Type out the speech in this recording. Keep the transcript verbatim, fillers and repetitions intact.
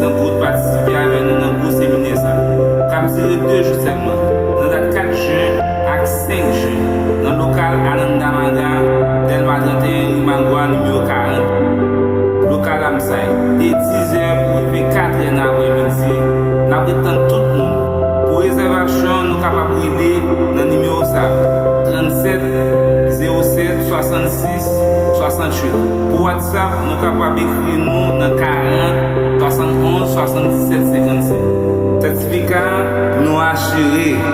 Nan gout patisipe avè nou nan gwo seminè sa, k ap dire de jou sèlman, nan dat kat jen ak senk jen, nan lokal Ananda Maga, Dèlma trannteyen, ri Magwa, nimewo karant, lokal Amsay, de dizè pou rive katrè nan aprèmidi. N ap ret tann tout moun. Pou rezèvasyon, nou kapab rele nan nimewo sa, trannsèt zewo sèt swasannsis swasanntuit. Pou WhatsApp, nou kapab ekri nou nan karant swasannonz swasanndisèt senkannsenk. Sètifika nou asire.